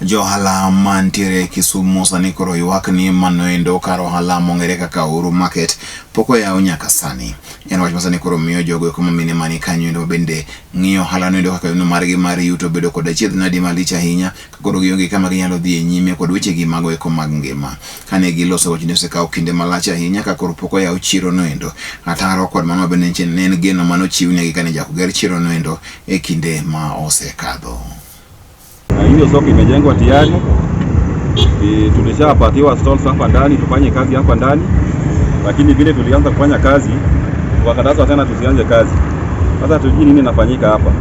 Johala mantiere Kisumu sani koro ywak ni manoendo kar ohala mong'ere kaka Uhuru Market pok oyaw nyaka sani. En wach ma sani koro miyo jogo eko mamine mani kanyo endo bende ng'iyo ohala no endo kaka yono margi mar yuto bedo kod achiedh nadi malich ahinya ka koro gionge kama ginyalo dhi e nyime kod wechegi mago eko mag ngima. Kane giloso wachni osekawo kinde malach ahinya ka koro pok oyaw chiro no endo. Ataro kod mano mabende ne en geno mane ochiwnegi kane jakoger chiro no endo e kinde ma osekadho. Na hiyo soko imejengwa tayari, tulishapatiwa stalls hapa ndani tufanye kazi hapa ndani, lakini vile tulianza kufanya kazi wakatazwa tena tusianze kazi. Sasa tujui nini inafanyika hapa,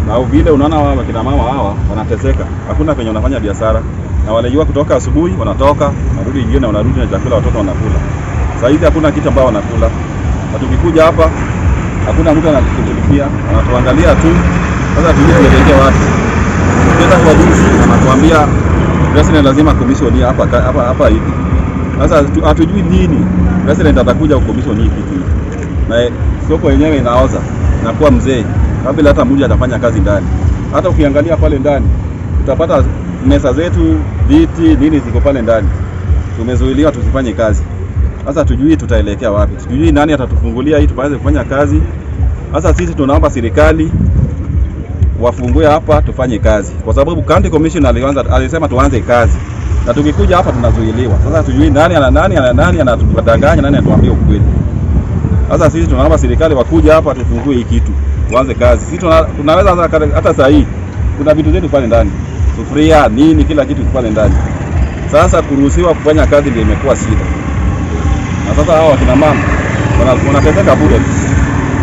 na vile unaona hawa kina mama hawa wanateseka, hakuna penye wanafanya biashara, na walijua kutoka asubuhi wanatoka wanarudi jioni, na wanarudi na chakula watoto wanakula. Sasa hivi hakuna kitu ambao wanakula, na tukikuja hapa hakuna mtu anatushughulikia, anatuangalia tu. Sasa tujui tuelekee wapi. Ukienda kwa DC anatuambia president lazima commission hapa hapa hapa hivi. Sasa hatujui nini president atakuja kucommission hii kitu hii, na soko yenyewe inaoza nakuwa mzee kabla hata mmoja atafanya kazi ndani. Hata ukiangalia pale ndani utapata meza zetu, viti, nini ziko pale ndani, tumezuiliwa tusifanye kazi. Sasa tujui tutaelekea wapi, tujui nani atatufungulia hii tuanze kufanya kazi. Sasa sisi tunaomba serikali wafungue hapa tufanye kazi, kwa sababu county commission alianza, alisema tuanze kazi, na tukikuja hapa tunazuiliwa. Sasa tujui nani ana nani ana nani anatudanganya, nani anatuambia ukweli. Sasa sisi tunaomba serikali wakuja hapa tufungue hii kitu tuanze kazi. Sisi tunaweza hata saa hii kuna vitu zetu pale ndani, sufuria nini, kila kitu pale ndani. Sasa kuruhusiwa kufanya kazi ndio imekuwa shida, na sasa hawa wakina mama wanateseka bure.